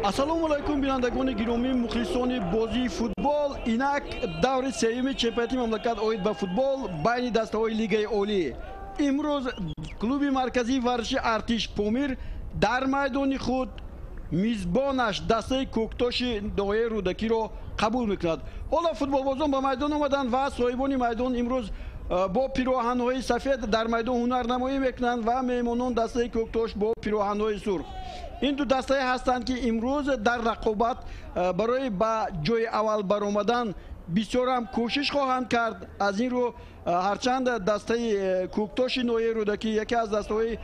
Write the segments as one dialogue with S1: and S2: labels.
S1: Ассалому алайкум, бинандагони гиромӣ, мухлисони бозии футбол. Инак даври сеюми чемпионати мамлакат оид ба футбол байни дастаҳои Лигаи Олӣ. Имрӯз клуби марказии варзиши Артиш Помир дар майдони худ мизбонаш дастаи Кӯктоши ноҳияи Рӯдакиро қабул мекунад. Ҳоло футболбозон ба майдон омаданд ва соҳибони майдон имрӯз бо пироҳанҳои сафед дар майдон ҳунарнамоӣ мекунанд ва меҳмонон дастаи Кӯктош бо пироҳанҳои сурх. Ин ду дастае ҳастанд, ки имрӯз дар рақобат барои ба ҷои аввал баромадан бисёр ҳам кӯшиш хоҳанд кард. Аз ин рӯ, ҳарчанд дастаи Кӯктоши ноҳияи Рӯдакӣ яке аз дастаҳои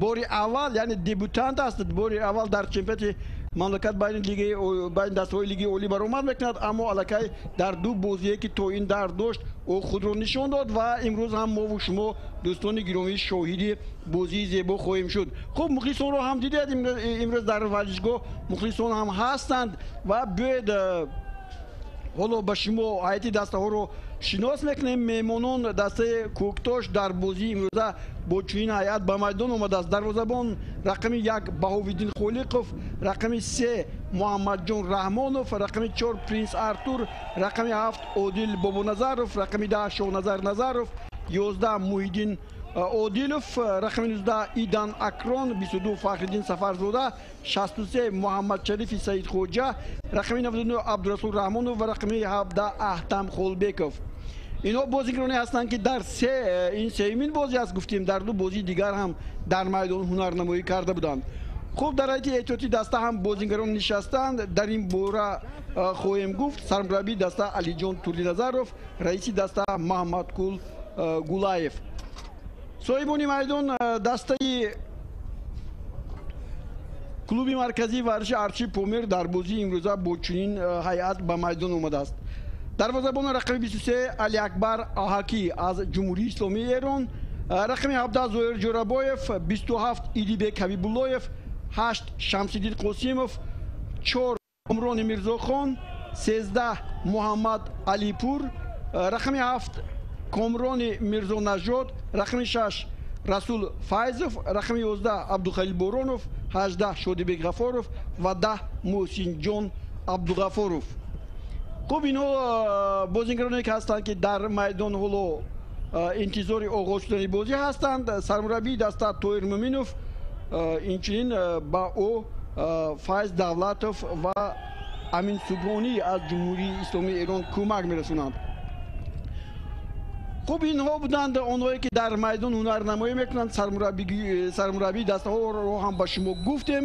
S1: бори аввал, яъне дебютант аст, бори аввал дар чемпионати мамлакат байни дастаҳои Лигаи Олӣ баромад мекунад, аммо аллакай дар ду бозие, ки то ин дар дошт, ӯ худро нишон дод ва имрӯз ҳам мову шумо, дӯстони гиромӣ, шоҳиди бозии зебо хоҳем шуд. Хуб, мухлисонро ҳам дидед, имрӯз дар варзишгоҳ мухлисон ҳам ҳастанд ва биёед ҳоло ба шумо ҳайати дастаҳоро шинос мекунем. Меҳмонон дастаи Кӯктош дар бозии имрӯза бо чунин ҳайат ба майдон омадааст. Дарвозабон рақами 1 Баҳовиддин Холиқов, рақами 3 Муҳаммадҷон Раҳмонов, рақами 4 Принс Артур, рақами 7 Одил Бобоназаров, рақами 10 Шоҳназар Назаров, 11 Муҳиддин Одилов, рақами 19 Идан Акрон, 22 Фахриддин Сафарзода, 63 Муҳаммадшарифи Саидхоҷа, рақами 99 Абдурасул Раҳмонов ва рақами 17 Аҳтам Холбеков. Инҳо бозигароне ҳастанд, ки дар ин сеюмин бозӣ аст, гуфтем, дар ду бозии дигар ҳам дар майдон ҳунарнамоӣ карда буданд. Хуб, дар ҳайати эҳтиётии даста ҳам бозигарон нишастанд. Дар ин бора хоҳем гуфт. Сармураббии даста Алиҷон Турдиназаров, раиси даста Маҳмадқул Гулаев. Соҳибони майдон дастаи клуби марказии варзиши Артиши Помир дар бозии имрӯза бо чунин ҳайат ба майдон омадааст. Дарвозабони рақами 23 Алиакбар Аҳакӣ аз Ҷумҳурии Исломии Эрон, рақами 17 Зоир Ҷӯрабоев, 27 Идибек Ҳабибуллоев, 8 Шамсиддин Қосимов, 4 Комрони Мирзохон, 13 Муҳаммад Алипур, рақами 7 Комрони Мирзонажод, рақами 6 Расул Файзов, рақами 11 Абдухалил Боронов, 18 Шодибек Ғафоров ва 10 Муҳсинҷон Абдуғафоров. Хуб, инҳо бозигароне ки ҳастанд, ки дар майдон ҳоло интизори оғоз шудани бозӣ ҳастанд. Сармураббии даста Тоир Муминов, инчунин ба ӯ Файз Давлатов ва Амин Субҳонӣ аз Ҷумҳурии Исломии Эрон кӯмак мерасонанд. Хуб, инҳо буданд онҳое, ки дар майдон ҳунарнамоӣ мекунанд. Сармураббии дастаҳоро ҳам ба шумо гуфтем.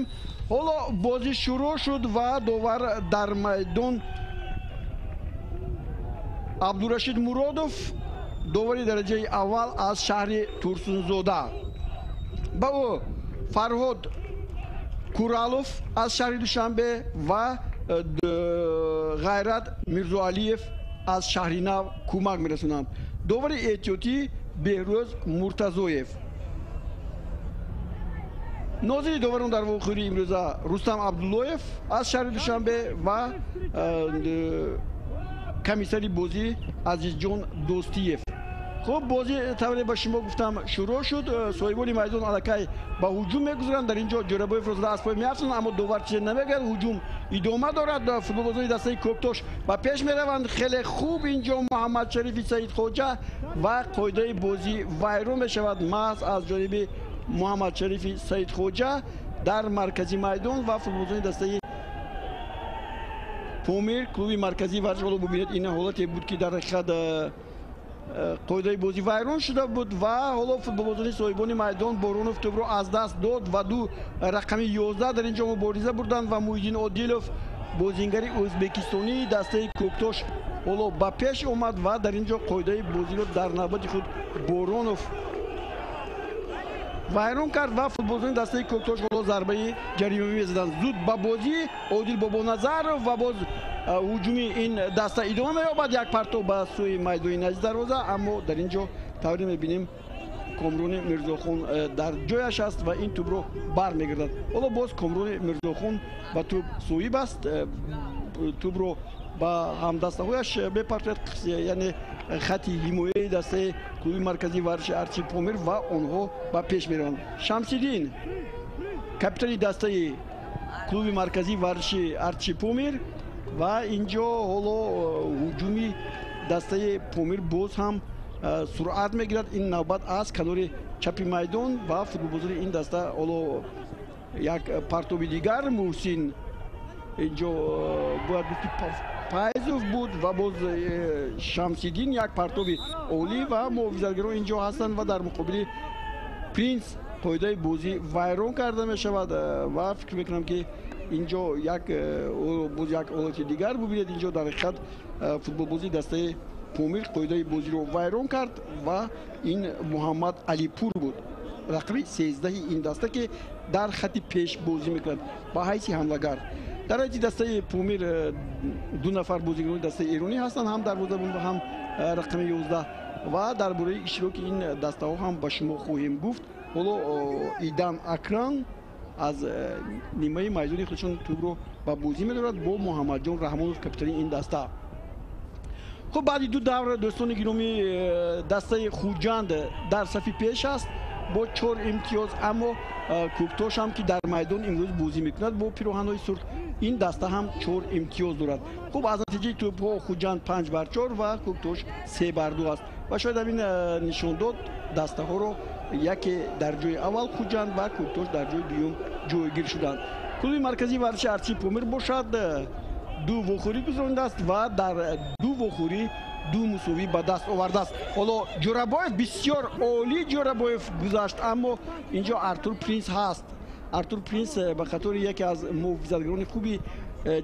S1: Ҳоло бозӣ шурӯъ шуд ва довар дар майдон Абдурашид Муродов, довари дараҷаи аввал аз шаҳри Турсунзода. Ба ӯ Фарҳод Куралов аз шаҳри Душанбе ва Ғайрат Мирзоалиев аз шаҳри Нав кӯмак мерасонанд. Довари эҳтиётӣ Беҳрӯз Муртазоев. Нозири доварон дар вохӯрии имрӯза Рустам Абдуллоев аз шаҳри Душанбе ва комиссари бозӣ Азизҷон Дӯстиев. Хуб, бозӣ тавре ба шумо гуфтам шурӯъ шуд. Соҳибони майдон аллакай ба ҳуҷум мегузаранд. Дар ин ҷо Ҷӯрабоевро зада аз пой меафтанд, аммо довар чизе намегӯяд. Ҳуҷум идома дорад. Футболбозони дастаи Кӯктош ба пеш мераванд. Хеле хуб ин ҷо Муҳаммадшарифи Саидхоҷа ва қоидаи бозӣ вайрон мешавад маҳз аз ҷониби Муҳаммадшарифи Саидхоҷа дар маркази майдон ва футболбозони дастаи Помир, клуби марказии варзиш. Ҳоло бубинед, ин ҳолате буд, ки дар ҳақиқат қоидаи бозӣ вайрон шуда буд ва ҳоло футболбозони соҳибони майдон Боронов тӯбро аз даст дод ва ду рақами 11 дар ин ҷо мубориза бурданд ва Муҳиддин Одилов, бозингари ӯзбекистонии дастаи Кӯктош, ҳоло ба пеш омад ва дар ин ҷо қоидаи бозиро дар навбати худ Боронов вайрон кард ва футболбозони дастаи Кӯктош ҳоло зарбаи ҷаримавӣ мезаданд. Зуд ба бозӣ Одил Бобоназаров ва боз ҳуҷуми ин даста идома меёбад. Як партов ба сӯи майдони назди дарвоза, аммо дар ин ҷо тавре мебинем, Комрони Мирзохон дар ҷояш аст ва ин тӯбро бармегардад. Ҳоло боз Комрони Мирзохон ба тӯб соҳиб аст, тӯбро ба ҳамдастаҳояш мепартояд, яъне хати ҳимояи дастаи клуби марказии варзиши Артиши Помир ва онҳо ба пеш мераванд. Шамсиддин, капитани дастаи Клуби марказии варзиши Артиши Помир ва инҷо ҳоло ҳуҷуми дастаи Помир боз ҳам суръат мегирад. Ин навбат аз канори чапи майдон ва футболбозони ин даста ҳоло як партоби дигар Муҳсин инҷо бояд гуфт ки Пайзов буд ва боз Шамсиддин як партоби олӣ ва муҳофизатгарон инҷо ҳастанд ва дар муқобили Принс қоидаи бозӣ вайрон карда мешавад ва фикр мекунам ки инҷо як боз як ҳолати дигар бубинед. Инҷо дар ҳақиқат футболбозии дастаи Помир қоидаи бозиро вайрон кард ва ин Муҳаммад Алипур буд, рақами 13 ин даста ки дар хати пеш бозӣ мекунад ба ҳайси ҳамлагар. Дар ҳайати дастаи Помир ду нафар бозигарони дастаи эронӣ ҳастанд, ҳам дарвозабон ва ҳам рақами 11 ва дар бораи иштироки ин дастаҳо ҳам ба шумо хоҳем гуфт. Ҳоло Идан Акран аз нимаи майдони худшон тӯбро ба бозӣ медорад бо Муҳаммадҷон Раҳмонов, капитани ин даста. Хуб, баъди ду давр дӯстони гиромӣ дастаи Хуҷанд дар сафи пеш аст бо 4 имтиёз, аммо Кӯктош ҳам ки дар майдон имрӯз бозӣ мекунад бо пироҳанҳои сурх, ин даста ҳам 4 имтиёз дорад. Хуб, аз натиҷаи тӯбҳо Хуҷанд 5-4 ва Кӯктош 3-2 аст ва шояд ҳамин нишон дод дастаҳоро яке дар ҷои аввал Хуҷанд ва Кӯктош дар ҷои дуюм ҷойгир шуданд. Клуби марказии варзиши Артиши Помир бошад ду вохӯрӣ гузаронидааст ва дар ду вохӯрӣ ду мусовӣ ба даст овардааст. Ҳоло Ҷӯрабоев бисёр олӣ Ҷӯрабоев гузашт, аммо инҷо Артур Принс ҳаст. Артур Принс ба қатори яке аз муҳофизатгарони хуби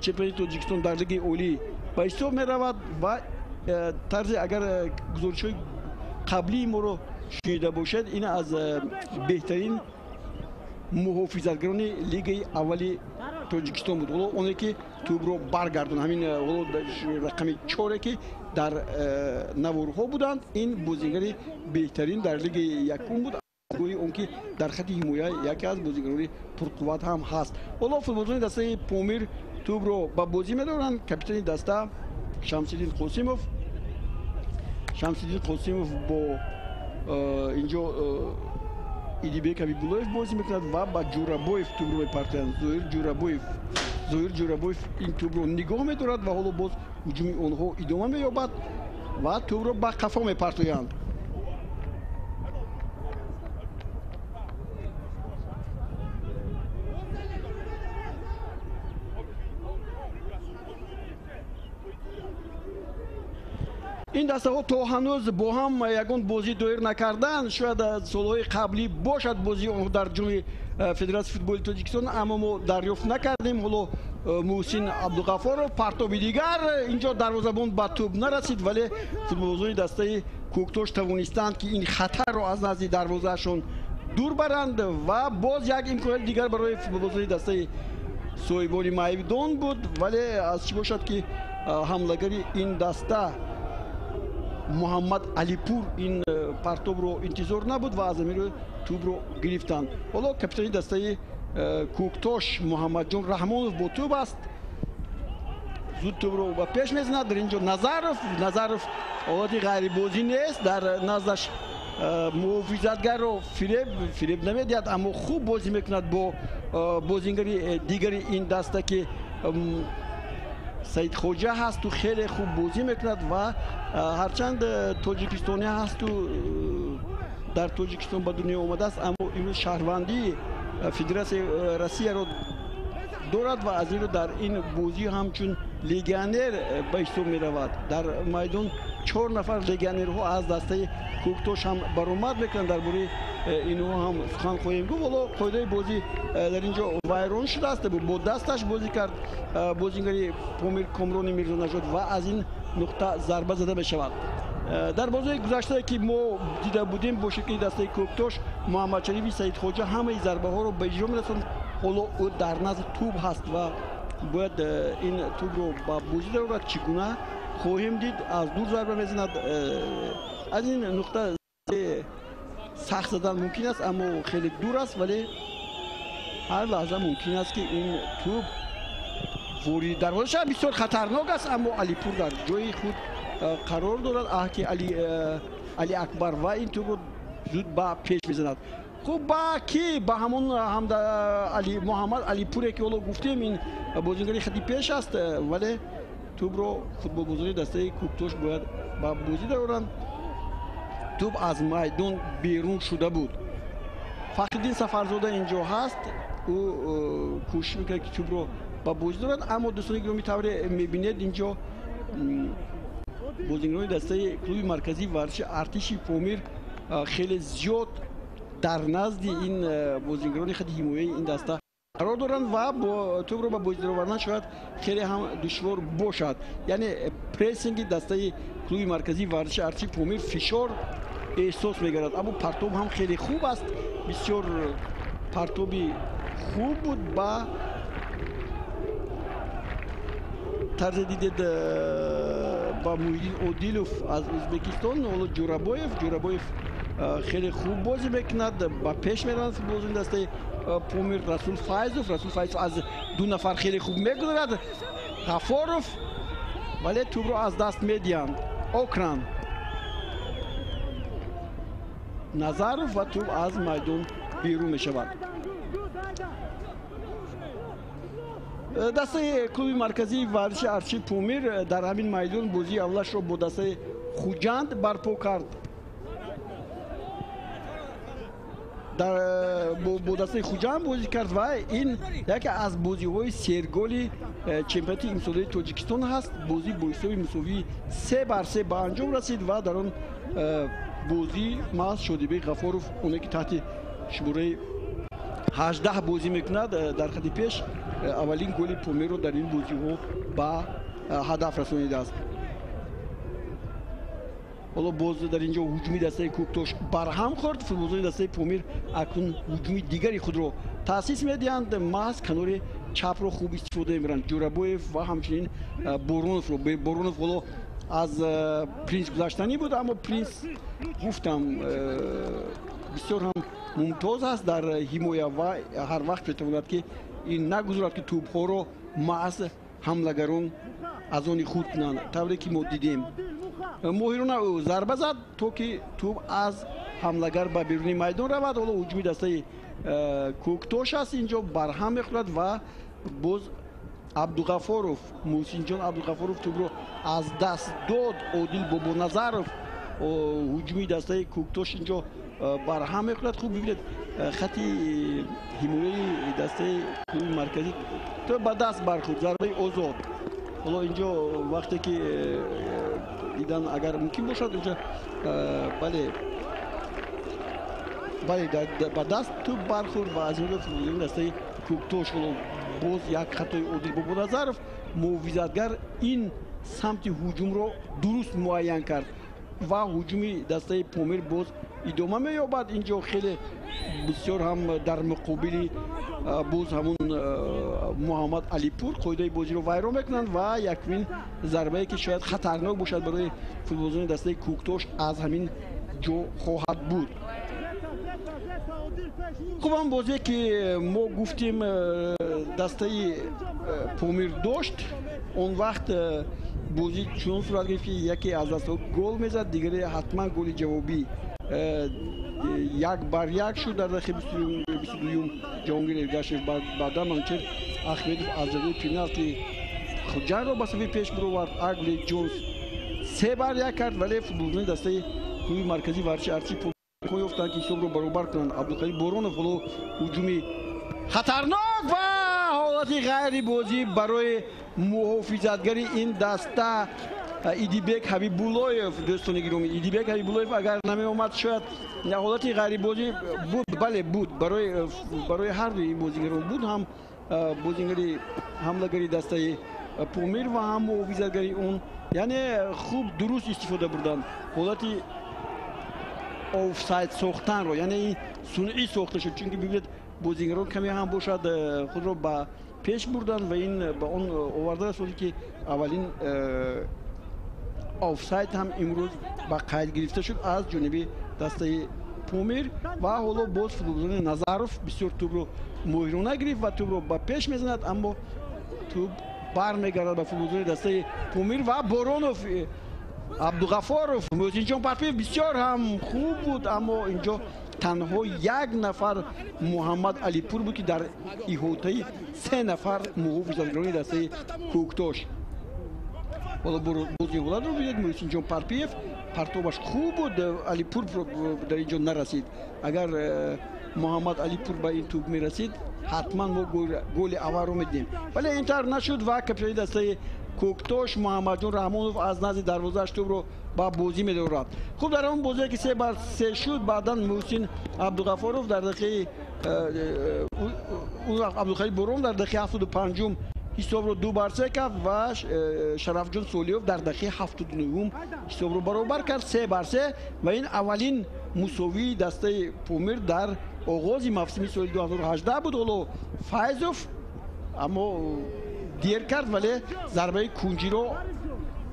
S1: чемпионати Тоҷикистон дар лигаи олӣ ба ҳисоб меравад ва тарзе агар гузоришҳои қаблии моро шунида бошед, ин аз беҳтарин муҳофизатгарони лигаи аввали Тоҷикистон буд. Ҳоло оне ки тӯбро баргардон, ҳамин ҳоло рақами 4 ки дар наворҳо буданд, ин бозигари беҳтарин дар лигаи якум буд, гӯи он ки дар хати ҳимоя яке аз бозигарони пурқувват ҳам ҳаст. Ҳоло футболбозони дастаи Помир тӯбро ба бозӣ медоранд. Капитани даста Шамсиддин Қосимов. Шамсиддин Қосимов бо инҷо Идибек Ҳабибуллоев бозӣ мекунад ва ба Ҷӯрабоев тӯбро мепартоянд. Зоир Ҷӯрабоев ин тӯбро нигоҳ медорад ва ҳоло боз ҳуҷуми онҳо идома меёбад ва тӯбро ба қафо мепартоянд. Ин дастаҳо то ҳанӯз бо ҳам ягон бозӣ доир накарданд. Шояд солҳои қаблӣ бошад бозии онҳо дар ҷоми Федератсияи футболи Тоҷикистон, аммо мо дарёфт накардем. Ҳоло Муҳсин Абдуғафоров партоби дигар, инҷо дарвозабон ба тӯб нарасид, вале футболбозони дастаи Кӯктош тавонистанд ки ин хатарро аз назди дарвозаашон дур баранд ва боз як имконияти дигар барои футболбозони дастаи соҳибони майдон буд, вале аз чӣ бошад ки ҳамлагари ин даста Муҳаммад Алипур ин партобро интизор набуд ва аз амиро тӯбро гирифтанд. Ҳоло капитани дастаи Кӯктош Муҳаммадҷон Раҳмонов бо тӯб аст. Зуд тӯбро ба пеш мезанад. Дар инҷо Назаров ҳолати ғайрибозӣ нест, дар наздаш муҳофизатгарро фиреб намедиҳад, аммо хуб бозӣ мекунад бо бозингари дигари ин даста ки Саид Хоҷа ҳасту хеле хуб бозӣ мекунад ва ҳарчанд тоҷикистонӣ ҳасту дар Тоҷикистон ба дунё омадааст, аммо имрӯз шаҳрвандии Федератсияи Россияро дорад ва аз ин рӯ дар ин бозӣ ҳамчун легионер ба ҳисоб меравад. Дар майдон 4 нафар легионерҳо аз дастаи Кӯктош ҳам баромад мекунанд. Дар бораи инҳо ҳам сухан хоҳем гуфт. Ҳоло қоидаи бозӣ дар инҷо вайрон шудааст. Бо дасташ бозӣ кард бозигари Помир Комрони Мирзонажод ва аз ин нуқта зарба зада мешавад. Дар бозии гузаштае ки мо дида будем бо ширкати дастаи Кӯктош Муҳаммадшарифи Саидхоҷа ҳамаи зарбаҳоро ба иҷро мерасонд. Ҳоло ӯ дар назди тӯб ҳаст ва бояд ин тӯбро ба бозӣ дарорад. Чӣ гуна хоҳем дид, аз дур зарба мезанад. Аз ин нуқта сахт задан мумкин аст, аммо хеле дур аст, вале ҳар лаҳза мумкин аст ки ин тӯб вориди дарвоза шавад. Бисёр хатарнок аст, аммо Алипур дар ҷои худ қарор дорад. Аҳ ки Али Акбар ва ин тӯбро зуд ба пеш мезанад. Хуб, ба ки ба ҳамон Муҳаммад Алипуре ки ҳоло гуфтем, ин бозингари хати пеш аст, вале тӯбро футболбозони дастаи Кӯктош бояд ба бозӣ дароранд. Тӯб аз майдон берун шуда буд. Фахриддин Сафарзода инҷо ҳаст, ӯ кӯшиш мекунад ки тӯбро ба бозӣ дорад, аммо дӯстони гиромӣ, тавре мебинед, инҷо бозингарони дастаи клуби марказии варзиши Артиши Помир хеле зиёд дар назди ин бозингарони хати ҳимояи ин даста қарор доранд ва тӯбро ба бозӣ даровардан шояд хеле ҳам душвор бошад. Яъне прессинги дастаи клуби марказии варзиши Артиши Помир фишор эҳсос мегардад, аммо партоб ҳам хеле хуб аст. Бисёр партоби хуб буд, ба тарзе дидед ба Муҳиддин Одилов аз Ӯзбекистон. Ҳоло Ҷӯрабоев хеле хуб бозӣ мекунад, ба пеш меравад футболбозони дастаи Помир. Расул Файзов аз ду нафар хеле хуб мегузарад. Ғафоров, вале тӯбро аз даст медиҳанд. Окран Назаров ва тӯб аз майдон берун мешавад. Дастаи клуби марказии варзиши Артиши Помир дар ҳамин майдон бозии аввалашро бо дастаи Хуҷанд барпо кард. Бо дастаи Хуҷанд бозӣ кард ва ин яке аз бозиҳои серголи чемпионати имсолаи Тоҷикистон ҳаст. Бозӣ бо ҳисоби мусовии 3-3 ба анҷом расид ва дар он бозӣ маҳз Шодибек Ғафоров, оне ки таҳти шумораи 18 бозӣ мекунад дар хати пеш, аввалин голи Помирро дар ин бозиҳо ба ҳадаф расонидааст. Ҳоло боз дар инҷо ҳуҷуми дастаи Кӯктош барҳам хӯрд. Футболбозони дастаи Помир акнун ҳуҷуми дигари худро таъсис медиҳанд. Маҳз канори чапро хуб истифода мебаранд Ҷӯрабоев ва ҳамчунин Бороновро. Боронов ҳоло аз Принс гузаштанӣ буд, аммо Принс гуфтам бисёр ҳам мумтоз аст дар ҳимоя ва ҳар вақт метавонад ки ин нагузорад ки тӯбҳоро маҳз ҳамлагарон аз они худ кунанд, тавре ки мо дидем. Моҳирона ӯ зарба зад то ки тӯб аз ҳамлагар ба беруни майдон равад. Ҳоло ҳуҷуми дастаи Кӯктош аст, инҷо барҳам мехӯрад ва боз Абдуғафоров, Муҳсинҷон Абдуғафоров тӯбро аз даст дод. Одил Бобоназаров, ҳуҷуми дастаи Кӯктош инҷо барҳам мехӯрад. Хуб бибинед, хати ҳимояи дастаи клуби марказӣ то ба даст бархӯрд, зарбаи озод. Ҳоло инҷо вақте ки дидан агар мумкин бошад, инҷо бале ба даст тӯб бархӯрд ва аз инҷо футболбозони дастаи Кӯктош ҳоло боз як хатои Одил Бобоназаров, муҳофизатгар ин самти ҳуҷумро дуруст муайян кард ва ҳуҷуми дастаи Помир боз идома меёбад. Инҷо хеле бисёр ҳам дар муқобили боз ҳамун Муҳаммад Алипур қоидаи бозиро вайрон мекунанд ва якумин зарбае ки шояд хатарнок бошад барои футболбозони дастаи Кӯктош аз ҳамин ҷо хоҳад буд. Хуб, ҳам бозе ки мо гуфтем дастаи Помир дошт, он вақт бозӣ чунон сурат гирифт ки яке аз дастаҳо гол мезад, дигаре ҳатман голи ҷавобӣ. 1-1 шуд дар дақиқаи 22-юм Ҷаҳонгир Эргашев. Баъдан Манучер Ахмедов аз ҷазои пеналти Хуҷандро ба сафи пеш бировард. Агли Ҷонс 3-1 кард, вале футболбозони дастаи клуби марказии варзиши Артиши Помир ёфтанд ки ҳисобро баробар кунанд. Абдулқадир Боронов ҳоло ҳуҷуми хатарнок ва ҳолати ғайрибозӣ барои муҳофизатгари ин даста Идибек Ҳабибуллоев. Дӯстони гиромӣ, Идибек Ҳабибуллоев агар намеомад, шояд ҳолати ғайрибозӣ буд. Бале, буд, барои ҳар дуи ин бозигарон буд, ҳам бозигари ҳамлагари дастаи Помир ва ҳам муҳофизатгари он. Яъне хуб дуруст истифода бурданд ҳолати офсайд сохтанро, яъне ин сунъӣ сохта шуд, чунки бибинед бозигарон каме ҳам бошад худро ба пеш бурданд ва ин ба он оварда расонид ки аввалин офсайд ҳам имрӯз ба қайд гирифта шуд аз ҷониби дастаи Помир. Ва ҳоло боз футболбозони Назаров бисёр тӯбро моҳирона гирифт ва тӯбро ба пеш мезанад, аммо тӯб бармегардад ба футболбозони дастаи Помир ва Боронов, Абдуғафоров, Муҳсинҷон Парпиев бисёр ҳам хуб буд, аммо инҷо Танҳо як нафар Муҳаммад Алипур буд, ки дар иҳотаи се нафар муҳофизатгарони дастаи Кӯктош. Ҳоло боз ин ҳолатро бинед. Муҳсинҷон Парпиев партобаш хуб буд, Алипур дар ин ҷо нарасид. Агар Муҳаммад Алипур ба ин тӯб мерасид, ҳатман мо голи аввалро медидем, вале ин тавр нашуд ва капитани дастаи Кӯктош Муҳаммадҷон Раҳмонов аз назди дарвозааш тӯбро ба бозӣ медорад. Хуб, дар он бозие ки 3-3 шуд, баъдан Муҳсин Абдуғафоров дар дақиқаи Абдулхалил Борон дар дақиқаи 75 ҳисобро 2-3 кард ва Шарафҷон Солиёв дар дақиқаи 79 ҳисобро баробар кард 3-3 ва ин аввалин мусовии дастаи Помир дар оғози мавсими соли 2018 буд. Ҳоло Файзов аммо дер кард, вале зарбаи кунҷиро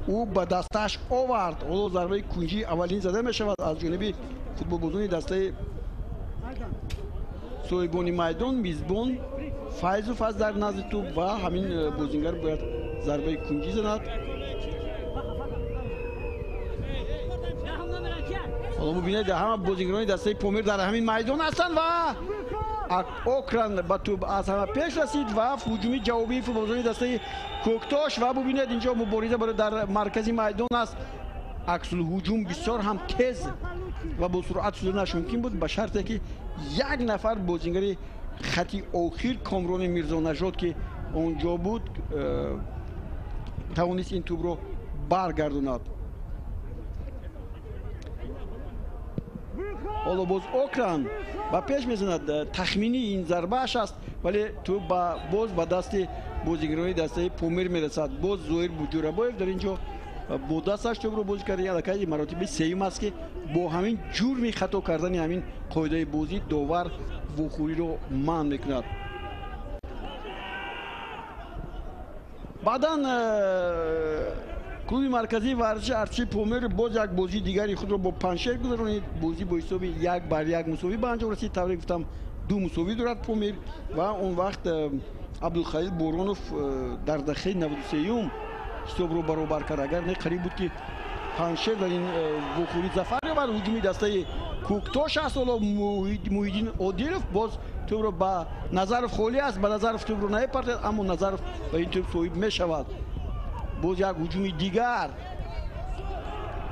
S1: ӯ ба дастааш овард. Ҳоло зарбаи кунҷӣ аввалин зада мешавад аз ҷониби футболбозони дастаи соҳибони майдон. Мизбон Файзов аст дар назди тӯб ва ҳамин бозингар бояд зарбаи кунҷӣ занад. Ҳоло бубинед, ҳама бозингарони дастаи Помир дар ҳамин майдон ҳастанд ва Окран ба тӯб аз ҳама пеш расид ва ҳуҷуми ҷавобии футболбозони дастаи Кӯктош. Ва бубинед, инҷо мубориза дар маркази майдон аст. Аксулҳуҷум бисёр ҳам тез ва бо суръат шуданаш мумкин буд, ба шарте ки як нафар бозингари хати охир Комрони Мирзонажод, ки он ҷо буд, тавонист ин тӯбро баргардонад. Ҳоло боз Окран ба пеш мезанад, тахмини ин зарбааш аст, вале тӯб боз ба дасти бозигарони дастаи Помир мерасад. Боз Зоир Ҷӯрабоев дар ин ҷо бо дасташ тӯбро бозӣ кард. Аллакай маротиби сеюм аст, ки бо ҳамин ҷурми хато кардани ҳамин қоидаи бозӣ довар вохӯриро манъ мекунад. Баъдан клуби марказии варзиши артиши Помир боз як бозии дигари худро бо Панҷшер гузаронид. Бозӣ бо ҳисоби 1-1 мусовӣ ба анҷом расид. Тавре гуфтам, 2 мусовӣ дорад Помир ва он вақт Абдулхалил Боронов дар дақиқаи 93 ҳисобро баробар кард. Агар не, қариб буд, ки Панҷшер дар ин вохӯрӣ зафар ёбад. Ҳуҷуми дастаи Кӯктош аст. Ҳоло Муҳиддин Одилов боз тӯбро ба Назаров холӣ аст, ба Назаров тӯбро намепартояд, аммо Назаров ба ин тӯб соҳиб мешавад. Боз як ҳуҷуми дигар,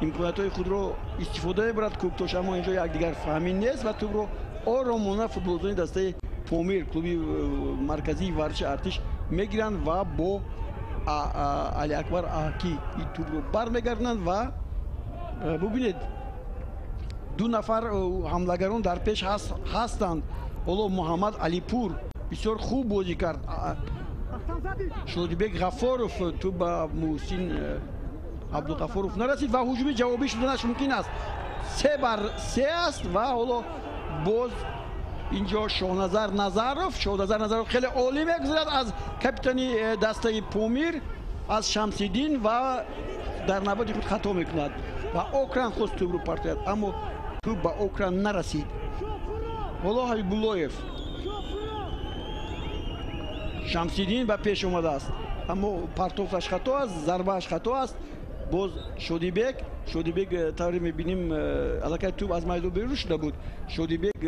S1: имкониятҳои худро истифода мебарад Кӯктош, аммо инҷо якдигар фаҳмӣ нест ва тӯбро оромона футболбозони дастаи Помир, клуби марказии варзиши артиш, мегиранд ва бо Алиакбар Аҳки ин тӯбро бармегардонанд. Ва бубинед, 2 нафар ҳамлагарон дар пеш ҳастанд. Ҳоло Муҳаммад Алипур бисёр хуб бозӣ кард. Шодибек Ғафоров тӯб ба Муҳсин Абдуғафоров нарасид ва ҳуҷуми ҷавобӣ шуданаш мумкин аст. 3-3 аст ва ҳоло боз инҷо Шоҳназар Назаров. Шоҳназар Назаров хеле олӣ мегузарад аз капитани дастаи Помир, аз Шамсиддин, ва дар навбати худ хато мекунад ва Окран хост тӯбро партояд, аммо тӯб ба Окран нарасид. Ҳоло Ҳабибуллоев, Шамсиддин ба пеш омадааст, аммо партофташ хато аст, зарбааш хато аст. Боз Шодибек, Шодибек тавре мебинем, аллакай тӯб аз майдон берун шуда буд. Шодибек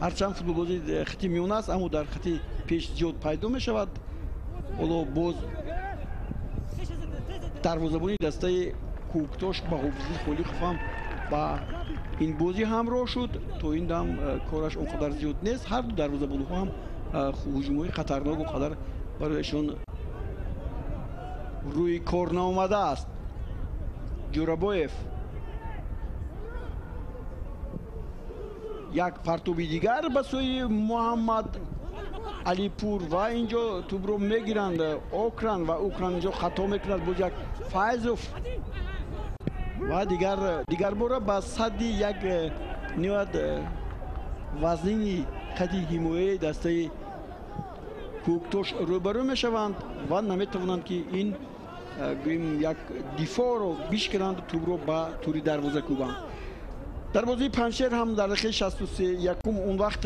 S1: ҳарчанд футболбози хати миёна аст, аммо дар хати пеш зиёд пайдо мешавад. Ҳоло боз дарвозабони дастаи Кӯктош Баҳовиддин Холиқов ҳам ба ин бозӣ ҳамроҳ шуд. То ин дам кораш он қадар зиёд нест. Ҳар ду дарвозабонҳо ҳам ҳуҷумҳои хатарнок он қадар барояшон рӯи кор наомадааст. Ҷӯрабоев як партоби дигар ба сӯи Муҳаммад Алипур ва инҷо тӯбро мегиранд Окран ва Окран инҷо хато мекунад. Боз як Файзов ва дигарбора ба садди як ниҳоят вазнини хати ҳимояи дастаи Кӯктош рӯбарӯ мешаванд ва наметавонанд, ки ин гӯем як дифоъро бишкананд, тӯбро ба тури дарвоза кӯбанд. Дар бозии Панҷшер ҳам дар дақиқаи 61 он вақт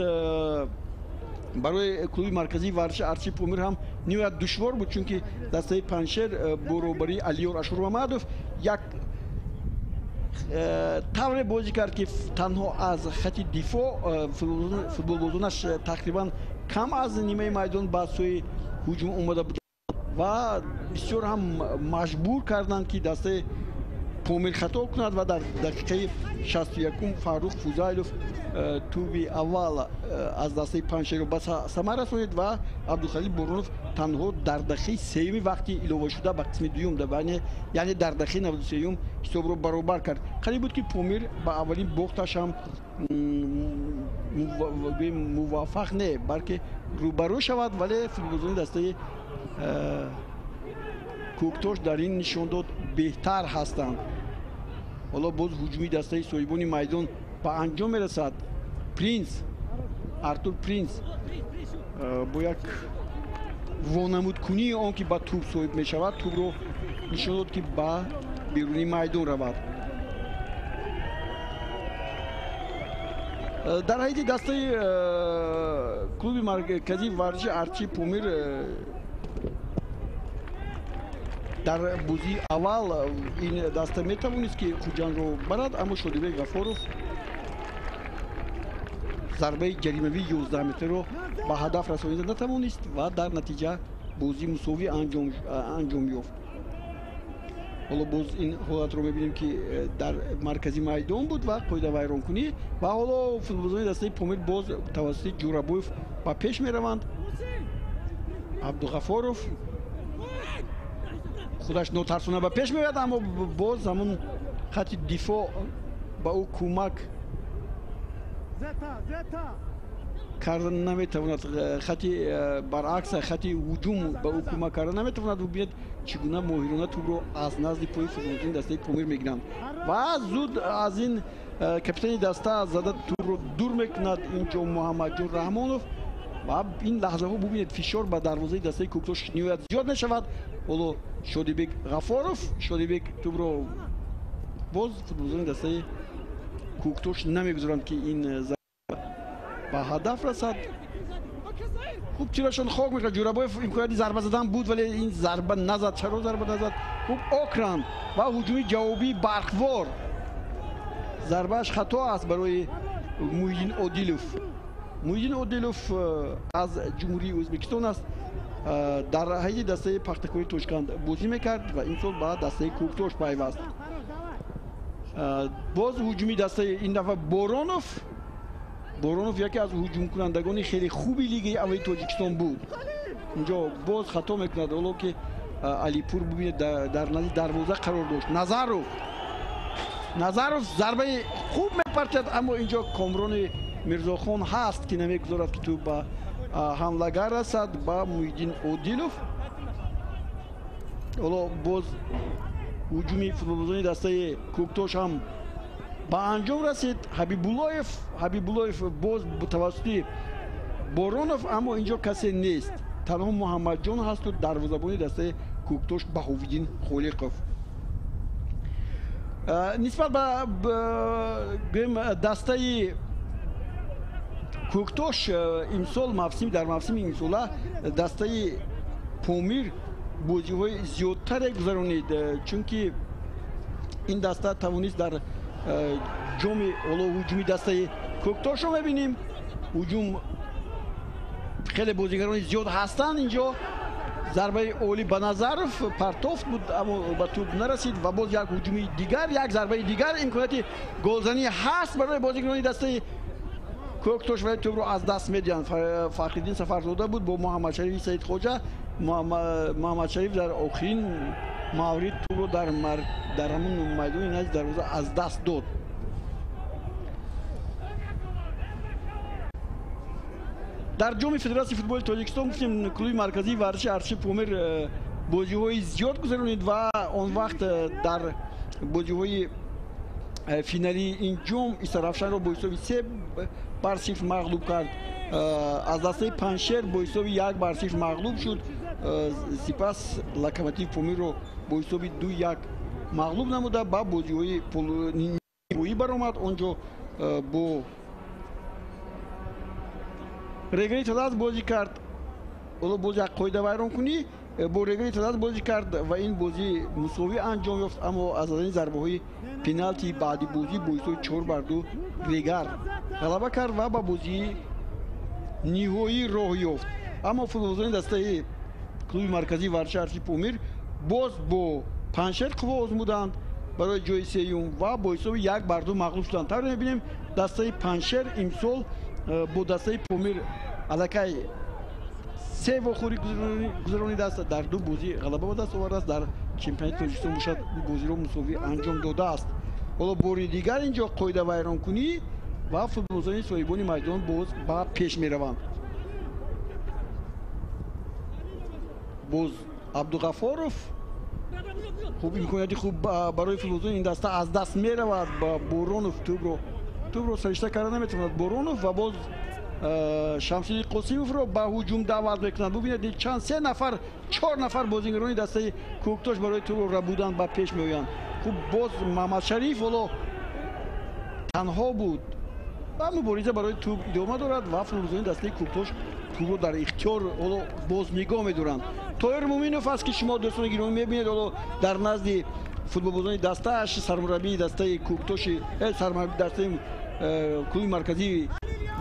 S1: барои клуби марказии варзиши артиши Помир ҳам ниҳоят душвор буд, чунки дастаи Панҷшер бо роҳбарии Алиёр Ашурмамадов як Тавре бозӣ кард, ки танҳо аз хати дифоъ футболбозонаш тақрибан кам аз нимаи майдон ба сӯи ҳуҷум омада буд ва бисёр ҳам маҷбур карданд, ки дастаи Помир хато кунад ва дар дақиқаи 61 Фаррух Фузайлов тӯби аввал аз дастаи Панҷшерро ба самар расонид ва Абдухалил Боронов танҳо дар дақиқаи сеюми вақти иловашуда ба қисми дуюм, яъне дар дақиқаи 93 ҳисобро баробар кард. Қариб буд, ки Помир ба аввалин бохташ ҳам муваффақ не, балки рӯбарӯ шавад, вале футболбозони дастаи Кӯктош дар ин нишондод беҳтар ҳастанд. Ҳоло боз ҳуҷуми дастаи соҳибони майдон ба анҷом мерасад. Принс, Артур Принс бо як вонамудкунии он ки ба тӯб соҳиб мешавад, тӯбро нишон дод, ки ба берунии майдон равад. Дар ҳайати дастаи клуби марказии варзиши Арчи Помир дар бозии аввал ин даста метавонист, ки Хуҷандро барад, аммо Шодибек Ғафоров зарбаи ҷаримавии 11 метрро ба ҳадаф расонида натавонист ва дар натиҷа бозии мусовӣ анҷом ёфт. Ҳоло боз ин ҳолатро мебинем, ки дар маркази майдон буд ва қоидавайронкунӣ ва ҳоло футболбозони дастаи Помир боз тавассути Ҷӯрабоев ба пеш мераванд. Абдуғафоров худаш нотарсона ба пеш меояд, аммо боз ҳамун хати дифоъ ба ӯ кӯмак карда наметавонад. Хати баръакс, хати ҳуҷум ба ӯ кӯмак карда наметавонад. Бубинед, чӣ гуна моҳирона тӯбро аз назди пои футболбозони дастаи Помир мегиранд ва зуд аз ин капитани даста зада тӯбро дур мекунад инҷо Муҳаммадҷон Раҳмонов. Ва ин лаҳзаҳо бубинед, фишор ба дарвозаи дастаи Кӯктош ниҳоят зиёд мешавад. Ҳоло Шодибек Ғафоров, Шодибек тӯбро боз футболбозони дастаи Кӯктош намегузоранд, ки ин ба ҳадаф расад. Хуб тирашон хок мешавад. Ҷӯрабоев имконияти зарба задан буд, вале ин зарба назад. Чаро зарба назад? Хуб Окран ва ҳуҷуми ҷавобии барқвор. Зарбааш хато аст барои Муҳиддин Одилов. Муҳиддин Одилов аз Ҷумҳурии Ӯзбекистон аст. Дар ҳайати дастаи Пахтакори Тошканд бозӣ мекард ва имсол ба дастаи Кӯктош пайваст. Боз ҳуҷуми дастаи ин дафъа Боронов. Боронов яке аз ҳуҷумкунандагони хеле хуби лигаи аввали Тоҷикистон буд. Инҷо боз хато мекунад, ҳоло ки Алипур бубинед дар назди дарвоза қарор дошт. Назаров, Назаров зарбаи хуб мепартяд, аммо инҷо Комрони Мирзохон ҳаст, ки намегузорад, ки тӯб ба ҳамлагар расад, ба Муҳиддин Одилов. Ҳоло боз ҳуҷуми футболбозони дастаи Кӯктош ҳам ба анҷом расид. Ҳабибуллоев, Ҳабибуллоев боз тавассути Боронов, аммо инҷо касе нест, танҳо Муҳаммадҷон ҳасту дарвозабони дастаи Кӯктош Баҳовиддин Холиқов. Нисбат ба гӯем дастаи Кӯктош имсол мавсим, дар мавсими имсола дастаи Помир бозиҳои зиёдтаре гузаронид, чунки ин даста тавонист дар ҷоми, ҳоло ҳуҷуми дастаи Кӯктошро мебинем. Ҳуҷум хеле бозигарони зиёд ҳастанд инҷо. Зарбаи олӣ ба Назаров партофт буд, аммо ба тӯб нарасид ва боз як ҳуҷуми дигар, як зарбаи дигар, имконияти голзанӣ ҳаст барои бозигарони дастаи Кӯктош, вале тӯбро аз даст медиҳанд. Фахриддин Сафарзода буд бо Муҳаммадшарифи Саидхоҷа. Муҳаммадшариф дар охирин маврид тӯбро дар ҳамун майдони назди дарвоза аз даст дод. Дар ҷоми Федератсияи футболи Тоҷикистон гуфтем, клуби марказии варзиши Арчи Помир бозиҳои зиёд гузаронид ва он вақт дар бозиҳои финалии ин ҷом Истарафшанро бо ҳисоби 3-0 мағлуб кард. Аз дастаи Панҷшер бо ҳисоби 1-0 мағлуб шуд. Сипас Локомотив Помирро бо ҳисоби 2-1 мағлуб намуда ба бозиҳои ниҳоӣ баромад. Он ҷо бо Регани Талас бозӣ кард. Ҳоло боз як қоидавайронкунӣ бо Регари Талас бозӣ кард ва ин бозӣ мусовӣ анҷом ёфт, аммо аз задани зарбаҳои пеналти баъди бозӣ бо ҳисоби 4-2 Регар ғалаба кард ва ба бозии ниҳоӣ роҳ ёфт. Аммо футболбозони дастаи клуби марказии варзиши артиши Помир боз бо Панҷшер қувва озмуданд барои ҷои сеюм ва бо ҳисоби 1-2 мағлуб шуданд. Тавре мебинем, дастаи Панҷшер имсол бо дастаи Помир аллакай 3 вохӯрӣ гузаронидааст, дар 2 бозӣ ғалаба ба даст овардааст, дар чемпионати Тоҷикистон бошад бозиро мусовӣ анҷом додааст. Ҳоло бори дигар инҷо қоидавайронкунӣ ва футболбозони соҳибони майдон боз ба пеш мераванд. Боз Абдуғафоров хуб имконияти хуб барои футболбозони ин даста аз даст меравад. Ба Боронов тӯбро саришта карда наметавонад Боронов ва боз Шамсиддин Қосимовро ба ҳуҷум даъват мекунанд. Бубинед, чанд се нафар, 4 нафар бозигарони дастаи Кӯктош барои тӯбро рабудан ба пеш меоянд. Хуб, боз Маҳмадшариф ҳоло танҳо буд ва мубориза барои тӯб идома дорад ва футболбозони дастаи Кӯктош тӯбро дар ихтиёр ҳоло боз нигоҳ медоранд. Тоҳир Муминов аст, ки шумо дӯстони гиромӣ мебинед, ҳоло дар назди футболбозони дастааш сармураббии дастаи Кӯктоши, сармураббии дастаи клуби марказии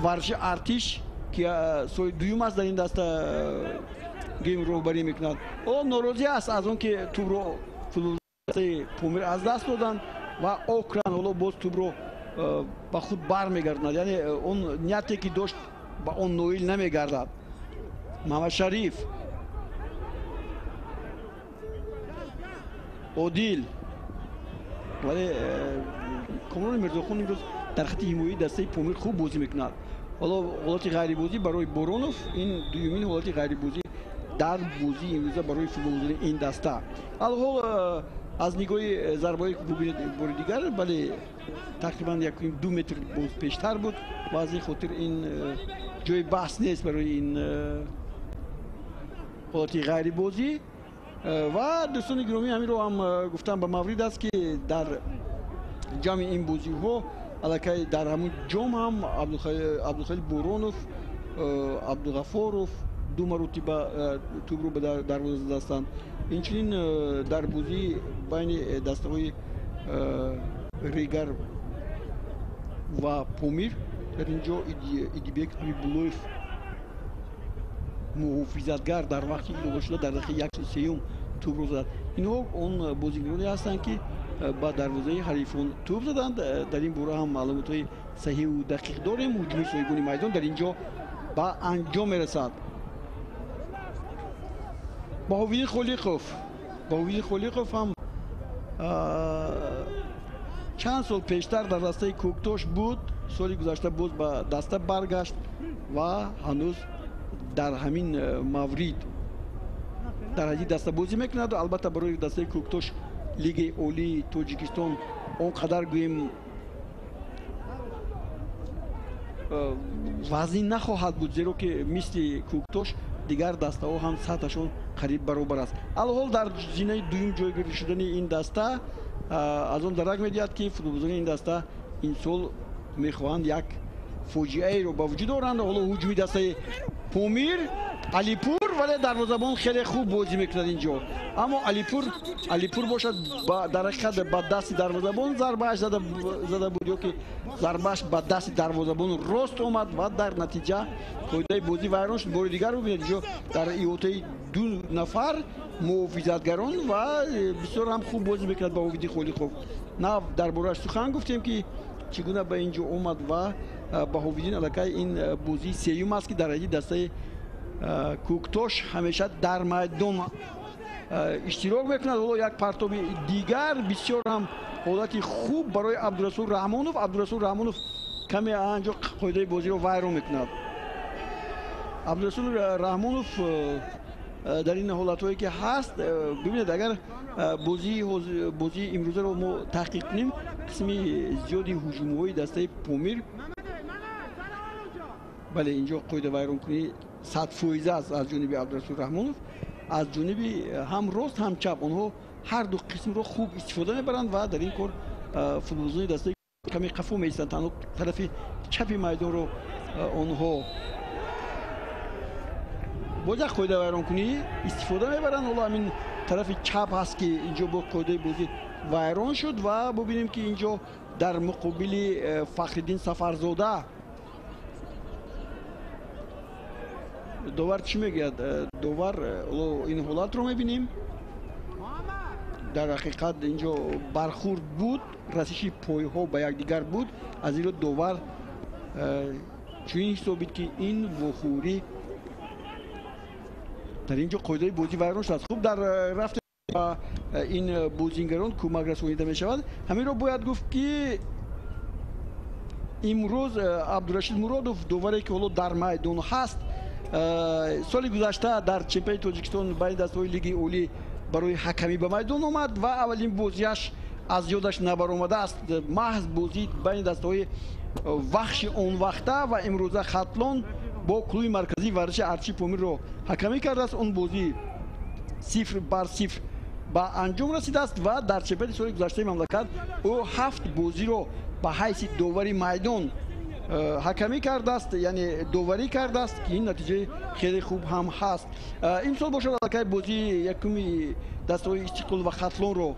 S1: варзиши артиш, ки соли дуюм аст дар ин даста гейм роҳбарӣ мекунад. Ҳоло норозӣ аст аз он ки тӯбро футболбозони Помир аз даст доданд ва Окран ҳоло боз тӯбро ба худ бармегардонад, яъне он нияте ки дошт ба он ноил намегардад. Маҳмадшариф, Одил, вале Комрони Мирзохон имрӯз дар хати ҳимояи дастаи Помир хуб бозӣ мекунад. Ҳоло ҳолати ғайрибозӣ барои Боронов, ин дуюмин ҳолати ғайрибозӣ дар бозии имрӯза барои футболбозони ин даста. Алҳол аз нигоҳи зарбаҳое ки бубинед бори дигар, бале, тақрибан 1.5 метр боз пештар буд ва аз ин хотир ин ҷои баҳс нест барои ин ҳолати ғайрибозӣ. Ва дӯстони гиромӣ, ҳаминро ҳам гуфтам ба маврид аст, ки дар ҷамъи ин бозиҳо аллакай дар ҳамун ҷом ҳам Абдулхалил Боронов, Абдуғафоров 2 маротиба тӯбро ба дарвоза задастанд. Инчунин дар бозии байни дастаҳои Регар ва Помир дар ин ҷо Идибек Ҳабибуллоев муҳофизатгар дар вақти илова шуда дар дақиқаи 103 тӯбро зад. Инҳо он бозигароне ҳастанд, ки ба дарвозаи ҳарифон тӯб заданд. Дар ин бора ҳам маълумотҳои саҳиҳу дақиқ дорем. Ҳуҷуми соҳибони майдон дар ин ҷо ба анҷом мерасад. Баҳовиддин Холиқов, Баҳовиддин Холиқов ҳам чанд сол пештар дар дастаи Кӯктош буд, соли гузашта боз ба даста баргашт ва ҳанӯз дар ҳамин маврид дар ҳадди даста бозӣ мекунад. Албатта барои дастаи Кӯктош лигаи олии Тоҷикистон он қадар гӯем вазнин нахоҳад буд, зеро ки мисли Кӯктош дигар дастаҳо ҳам сатҳашон қариб баробар аст. Алҳол дар зинаи дуюм ҷойгир шудани ин даста аз он дарак медиҳад, ки футболбозони ин даста ин сол мехоҳанд як фоҷиаеро ба вуҷуд оранд. Ҳоло ҳуҷуми дастаи Помир, Алипур, вале дарвозабон хеле хуб бозӣ мекунад инҷо. Аммо Алипур бошад дар ҳақиқат ба дасти дарвозабон зарбааш зада буд, ё ки зарбааш ба дасти дарвозабон рост омад ва дар натиҷа қоидаи бозӣ вайрон шуд. Бори дигар бубинед, инҷо дар иҳотаи 2 нафар муҳофизатгарон ва бисёр ҳам хуб бозӣ мекунад Баҳовиддин Холиқов. На дар борааш сухан гуфтем, ки чӣ гуна ба ин ҷо омад ва Баҳовиддин аллакай ин бозии сеюм аст, ки дар ҳайати дастаи Кӯктош ҳамеша дар майдон иштирок мекунад. Ҳоло як партоби дигар, бисёр ҳам ҳолати хуб барои Абдурасул Раҳмонов. Абдурасул Раҳмонов каме анҷо қоидаи бозиро вайрон мекунад. Абдурасул Раҳмонов дар ин ҳолатҳое ки ҳаст, бибинед, агар бозии имрӯзаро мо таҳқиқ кунем, қисми зиёди ҳуҷумҳои дастаи Помир, бале, инҷо қоидавайронкунӣ 100% аст аз ҷониби Абдурасул Раҳмонов, аз ҷониби ҳам рост ҳам чап. Онҳо ҳар ду қисмро хуб истифода мебаранд ва дар ин кор футболбозони дастаи каме қафо меистанд. Танҳо тарафи чапи майдонро онҳо Боз як қоида вайронкунӣ истифода мебаранд. Ҳоло ҳамин тарафи чап ҳаст, ки инҷо бо қоидаи бозӣ вайрон шуд ва бубинем, ки инҷо дар муқобили Фахриддин Сафарзода довар чӣ мегӯяд? Довар ҳоло ин ҳолатро мебинем. Дар ҳақиқат инҷо бархурд буд, расиши пойҳо ба якдигар буд. Аз ин рӯ довар чунин ҳисобид, ки ин вохӯрӣ дар инҷо қоидаи бозӣ вайрон шудааст. Хуб, дар рафти ин бозингарон кӯмак расонида мешавад. Ҳаминро бояд гуфт, ки имрӯз Абдурашид Муродов, доваре ки ҳоло дар майдон ҳаст, соли гузашта дар чемпионати Тоҷикистон байни дастаҳои Лигаи Олӣ барои ҳакамӣ ба майдон омад ва аввалин бозиаш аз ёдаш набаромадааст. Маҳз бозӣ байни дастаҳои Вахши он вақта ва имрӯза Хатлон бо клуби марказии варзиши Арчи Помирро ҳакамӣ кардааст. Он бозӣ 0-0 ба анҷом расидааст ва дар чемпионати соли гузаштаи мамлакат ӯ 7 бозиро ба ҳайси довари майдон ҳакамӣ кардааст, яъне доварӣ кардааст, ки ин натиҷаи хеле хуб ҳам ҳаст. Имсол бошад, аллакай бозии якуми дастаҳои Истиқлол ва Хатлонро,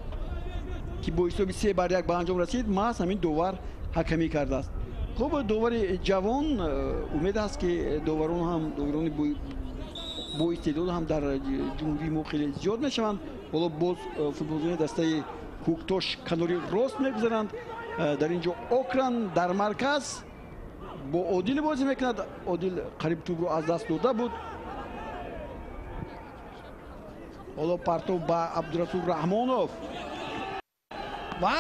S1: ки бо ҳисоби 3-1 ба анҷом расид, маҳз ҳамин довар ҳакамӣ кардааст. Хуб, довари ҷавон, умед аст, ки доварон ҳам, доварони бо истеъдод ҳам дар ҷумҳурии мо хеле зиёд мешаванд. Ҳоло боз футболбозони дастаи Кӯктош канори рост мегузаранд. Дар ин ҷо Окран дар марказ бо Одил бозӣ мекунад. Одил қариб тӯбро аз даст дода буд. Ҳоло партов ба Абдурасул Раҳмонов ва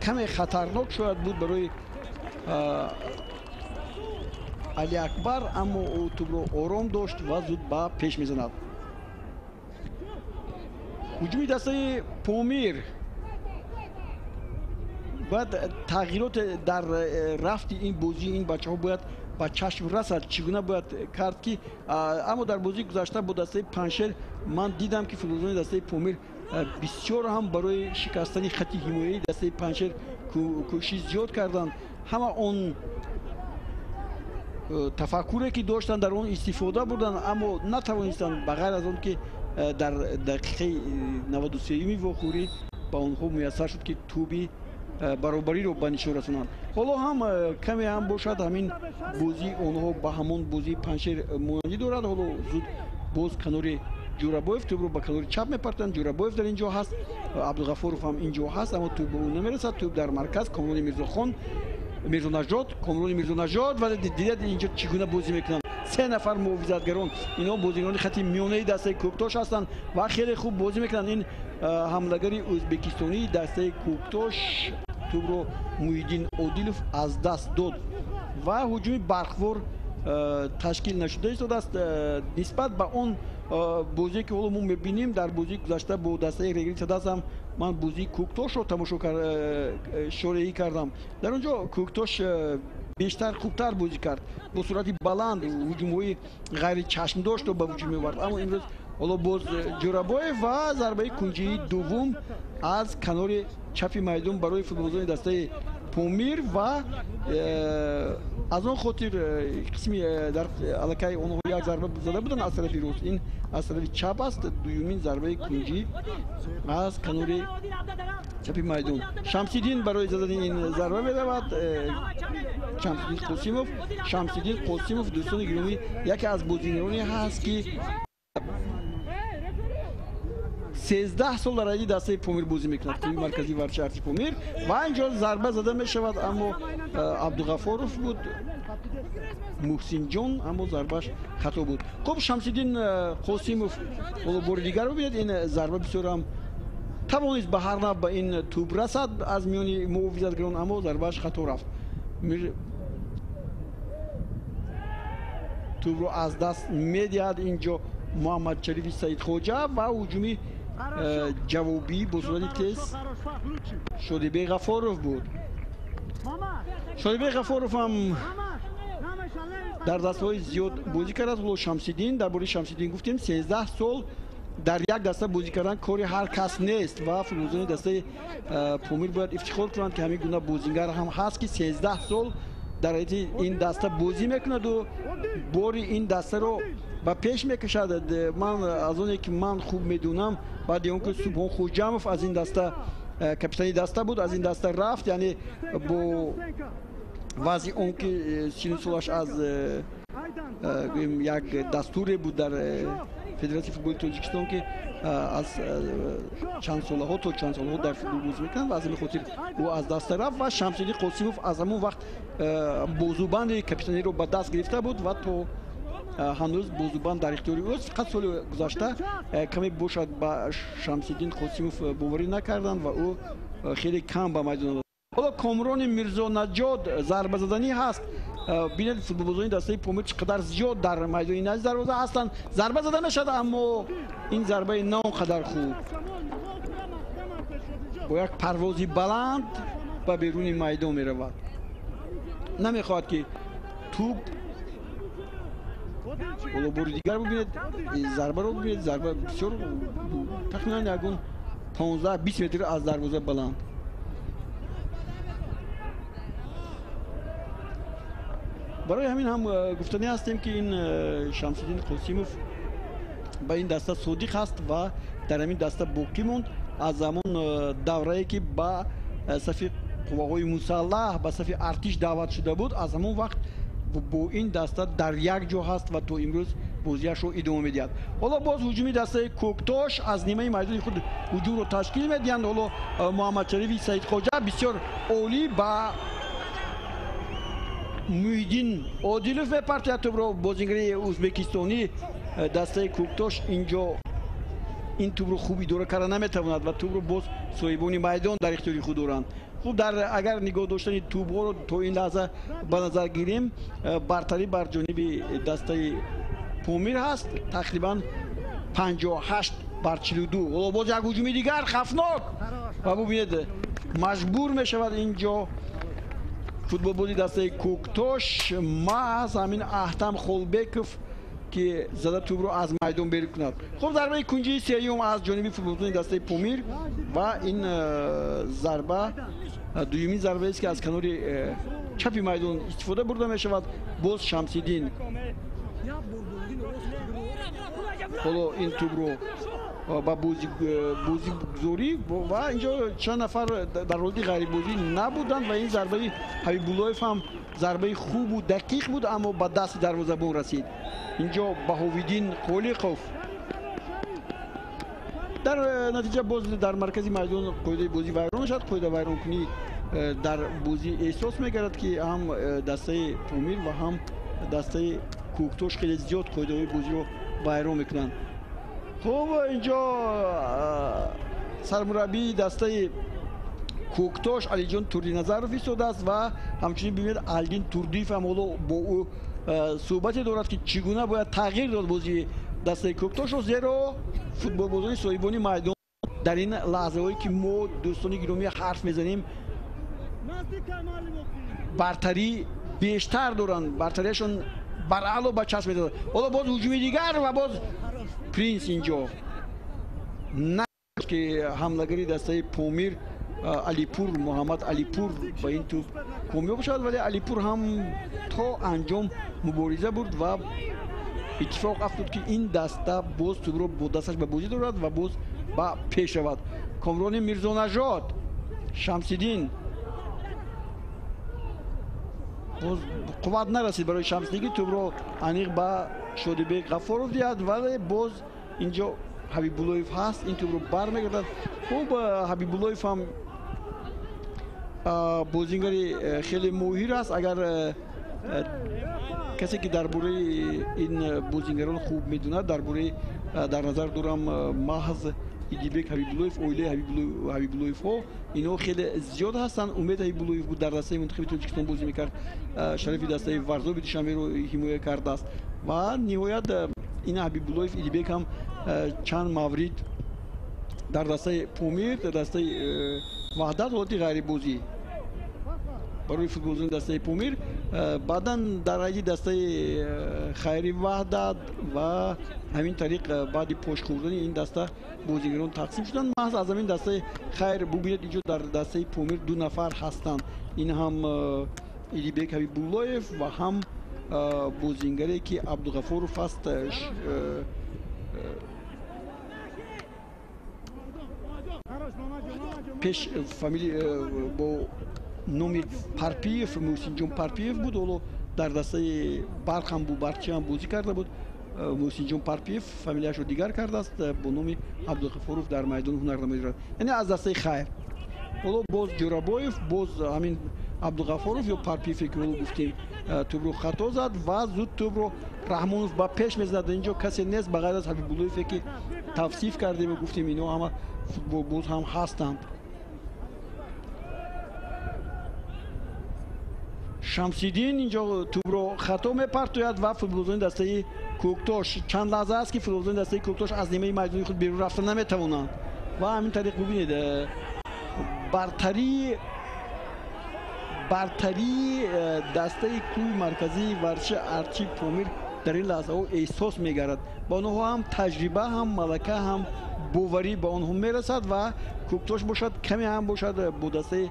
S1: каме хатарнок шояд буд барои Али Акбар, аммо ӯ тӯбро ором дошт ва зуд ба пеш мезанад. Ҳуҷуми дастаи Помир бояд тағйирот дар рафти ин бозӣ ин бачаҳо бояд ба чашм расад, чӣ гуна бояд кард ки, аммо дар бозии гузашта бо дастаи Паншер ман дидам, ки футболбозони дастаи Помир бисёр ҳам барои шикастани хати ҳимояи дастаи Паншер кӯшиш зиёд карданд. Ҳама он тафаккуре ки доштанд, дар он истифода бурданд, аммо натавонистанд, ба ғайр аз он ки дар дақиқаи 93-юми вохӯрӣ ба онҳо муяссар шуд, ки тӯби баробариро ба нишон расонанд. Ҳоло ҳам каме ҳам бошад, ҳамин бозии онҳо ба ҳамон бозии Паншер монандӣ дорад. Ҳоло зуд боз канори Ҷӯрабоев тӯбро ба канори чап мепартанд. Ҷӯрабоев дар ин ҷо ҳаст, Абдуғафуров ҳам ин ҷо ҳаст, аммо тӯб ба ӯ намерасад. Тӯб дар марказ Комрони Мирзохон, Мирзонажод, Комрони Мирзонажод ва дидед инҷо чӣ гуна бозӣ мекунанд. 3 нафар муҳофизатгарон, инҳо бозигарони хати миёнаи дастаи Кӯктош ҳастанд ва хеле хуб бозӣ мекунанд. Ин ҳамлагари ӯзбекистонии дастаи Кӯктош тӯбро Муҳиддин Одилов аз даст дод ва ҳуҷуми барқвор ташкил нашуда истодааст. Нисбат ба он бозие, ки ҳоло мо мебинем, дар бозии гузашта бо дастаи Регри Тадаз ҳам ман бозии Кӯктошро тамошо шореҳӣ кардам. Дар он ҷо Кӯктош бештар хубтар бозӣ кард, бо суръати баланд ҳуҷумҳои ғайричашмдоштро ба вуҷуд меовард. Аммо имрӯз ҳоло боз Ҷӯрабоев ва зарбаи кунҷии дуввум аз канори чапи майдон барои футболбозони дастаи Помир ва аз он хотир қисми дар аллакай онҳо як зарба зада буданд аз тарафи рост, ин аз тарафи чап аст. Дуюмин зарбаи кунҷӣ аз канори чапи майдон. Шамсиддин барои задани ин зарба меравад. Шамсиддин Қосимов, Шамсиддин Қосимов, дӯстони гиромӣ, яке аз бозигароне ҳаст, ки 13 сол дар ради дастаи Помир бозӣ мекунад, клуби марказии варзиши Арчи Помир. Ва инҷо зарба зада мешавад, аммо Абдуғафоров буд, Муҳсинҷон, аммо зарбааш хато буд. Хуб, Шамсиддин Қосимов ҳоло бори дигар бибинед, ин зарба бисёр ҳам тавонист ба ҳар нав ба ин тӯб расад аз миёни муҳофизатгарон, аммо зарбааш хато рафт. Тӯбро аз даст медиҳад инҷо Муҳаммадшарифи Саидхоҷа ва ҳуҷуми ҷавобӣ бо сурати тез Шодибек Ғафоров буд. Шодибек Ғафоров ҳам дар дастаҳои зиёд бозӣ кардааст. Ҳоло Шамсиддин, дар бораи Шамсиддин гуфтем, 13 сол дар як даста бозӣ кардан кори ҳар кас нест ва футболбозони дастаи Помир бояд ифтихор кунанд, ки ҳамин гуна бозингар ҳам ҳаст, ки 13 сол дар ҳайати ин даста бозӣ мекунаду бори ин дастаро ба пеш мекашад. Ман аз оне ки ман хуб медонам, баъди он ки Субҳон Хуҷамов аз ин даста капитани даста буд, аз ин даста рафт, яъне бо вазъи он ки сину солаш аз як дастуре буд дар Федератсияи футболи Тоҷикистон, ки аз чанд солаҳо то чанд солаҳо дар футбол бозӣ мекунанд ва аз ҳамин хотир ӯ аз даста рафт ва Шамсиддин Қосимов аз ҳамон вақт бозубанди капитаниро ба даст гирифта буд ва то ҳанӯз бозубанд дар ихтиёри ӯст. Фақат соли гузашта каме бошад ба Шамсиддин Қосимов боварӣ накарданд ва ӯ хеле кам ба майдон омад. Ҳоло Комрони Мирзонаҷод зарбазаданӣ ҳаст. Бинед, футболбозони дастаи Помир чӣ қадар зиёд дар майдони назди дарвоза ҳастанд. Зарба зада мешавад, аммо ин зарбаи на он қадар хуб, бо як парвози баланд ба беруни майдон меравад. Намехоҳад ки тӯб. Ҳоло бори дигар бубинед зарбаро, бубинед, зарба бисёр тахминан ягон 15-20 метр аз дарвоза баланд. Барои ҳамин ҳам гуфтанӣ ҳастем, ки ин Шамсиддин Қосимов ба ин даста содиқ ҳаст ва дар ҳамин даста боқӣ монд аз ҳамон даврае ки ба сафи қувваҳои мусаллаҳ, ба сафи артиш даъват шуда буд. Аз ҳамон вақт бо ин даста дар як ҷо ҳаст ва то имрӯз бозиашро идома медиҳад. Ҳоло боз ҳуҷуми дастаи Кӯктош аз нимаи майдони худ ҳуҷумро ташкил медиҳанд. Ҳоло Муҳаммадшарифи Саидхоҷа бисёр олӣ ба Муҳиддин Одилов мепартояд тӯбро. Бозингари ӯзбекистонӣ дастаи Кӯктош инҷо ин тӯбро хуб идора карда наметавонад ва тӯбро боз соҳибони майдон дар ихтиёри худ доранд. Хуб, дар агар нигоҳ доштани тӯбҳоро то ин лаҳза ба назар гирем, бартарӣ бар ҷониби дастаи Помир ҳаст, тақрибан 58-42. Ҳоло боз як ҳуҷуми дигар хафнок ва бубинед, маҷбур мешавад инҷо футболбози дастаи Кӯктош маҳз ҳамин Аҳтам Холбеков, ки зада тӯбро аз майдон берун кунад. Хуб, зарбаи кунҷии сеюм аз ҷониби футболбозони дастаи Помир ва ин зарба дуюмин зарбаест, ки аз канори чапи майдон истифода бурда мешавад. Боз Шамсиддин ҳоло ин тӯбро ба бозигузорӣ ва инҷо чанд нафар дар ҳолати ғайрибозӣ набуданд ва ин зарбаи Ҳабибуллоев ҳам зарбаи хубу дақиқ буд, аммо ба дасти дарвозабон расид. Инҷо Баҳовиддин Холиқов. Дар натиҷа боз дар маркази майдон қоидаи бозӣ вайрон мешавад. Қоида вайронкунӣ дар бозӣ эҳсос мегардад, ки ҳам дастаи Помир ва ҳам дастаи Кӯктош хеле зиёд қоидаҳои бозиро вайрон мекунанд. Хуб, инҷо сармураббии дастаи Кӯктош Алиҷон Турдиназаров истодааст ва ҳамчунин бибинед, Алдин Турдиев ҳам ҳоло бо ӯ суҳбате дорад, ки чӣ гуна бояд тағйир дод бозии дастаи Кӯктошро, зеро футболбозони соҳибони майдон дар ин лаҳзаҳое ки мо, дӯстони гиромӣ, ҳарф мезанем, бартарӣ бештар доранд, бартариашон бараъло ба чашм медодад. Ҳоло боз ҳуҷуми дигар ва боз Принс инҷо на ки ҳамлагари дастаи Помир Алипур, Муҳаммад Алипур ба ин тӯб комёб шавад, вале Алипур ҳам то анҷом мубориза бурд ва иттифоқ афтод, ки ин даста боз тӯбро бо дасташ ба бозӣ дорад ва боз ба пеш равад. Комрони Мирзонажод, Шамсиддин, боз қувват нарасид барои Шамсиддин, ки тӯбро аниқ ба Шодибек Ғаффоров диҳад, вале боз инҷо Ҳабибуллоев ҳаст, ин тӯбро бармегардад. Хуб, Ҳабибуллоев ҳам бозингари хеле моҳир аст. Агар касе ки дар бораи ин бозингарон хуб медонад, дар бораи дар назар дорам маҳз Идибек Ҳабибуллоев, оилаи Ҳабибуллоевҳо, инҳо хеле зиёд ҳастанд. Умед Ҳабибуллоев буд, дар дастаи мунтахаби Тоҷикистон бозӣ мекард, шарафи дастаи Варзоби Душанберо ҳимоя кардааст ва ниҳоят ин Ҳабибуллоев Идибек ҳам чанд маврид дар дастаи Помир, дар дастаи Ваҳдат ҳолати ғайрибозӣ барои футболбозони дастаи Помир, баъдан дар ҳайати дастаи Хайри Ваҳдат ва ҳамин тариқ баъди пош хӯрдани ин даста бозигарон тақсим шуданд. Маҳз аз ҳамин дастаи Хайр бубинед, инҷо дар дастаи Помир ду нафар ҳастанд, ин ҳам Идибек Ҳабибуллоев ва ҳам бозингаре ки Абдуғафуров аст, пеш фамили бо номи Парпиев, Муҳсинҷон Парпиев буд. Ҳоло дар дастаи Барқ ҳам Барқчи ҳам бозӣ карда буд. Муҳсинҷон Парпиев фамилияшро дигар кардааст, бо номи Абдуғафуров дар майдони ҳунарнамоӣ дорад, яъне аз дастаи Хайр. Ҳоло боз Ҷӯрабоев, боз ҳамин Абдуғафуров ё Парпиеве ки ҳоло гуфтем, тӯбро хато зад ва зуд тӯбро Раҳмонов ба пеш мезанад. Инҷо касе нест ба ғайр аз Ҳабибуллоеве ки тавсиф кардем ва гуфтем инҳо ҳама футболбоз ҳам ҳастанд. Шамсиддин инҷо тӯбро хато мепартояд ва футболбозони дастаи Кӯктош, чанд лаҳза аст ки футболбозони дастаи Кӯктош аз нимаи майдони худ берун рафта наметавонанд ва ҳамин тариқ бубинед, бартарии дастаи клуби марказии варзиши Арчи Помир дар ин лаҳзаҳо эҳсос мегардад. Ба онҳо ҳам таҷриба, ҳам малака, ҳам боварӣ ба онҳо мерасад ва Кӯктош бошад, каме ҳам бошад, бо дастаи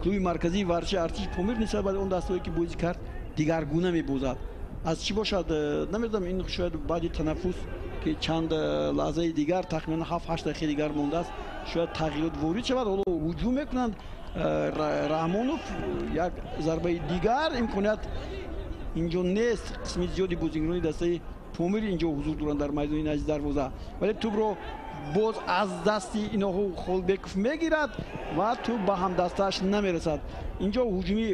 S1: клуби марказии варзиши Арчи Помир нисбат ба он дастае ки бозӣ кард дигаргуна мебозад. Аз чӣ бошад, намедонам, ин шояд баъди танаффус ки чанд лаҳзаи дигар, тахминан 7-8 дақиқаи дигар мондааст, шояд тағйирот ворид шавад. Ҳоло ҳуҷум мекунанд. Раҳмонов як зарбаи дигар, имконият инҷо нест. Қисми зиёди бозигарони дастаи Помир инҷо ҳузур доранд дар майдони назди дарвоза, вале тӯбро боз аз дасти иноҳу Холбеков мегирад ва тӯб ба ҳамдастааш намерасад. Инҷо ҳуҷуми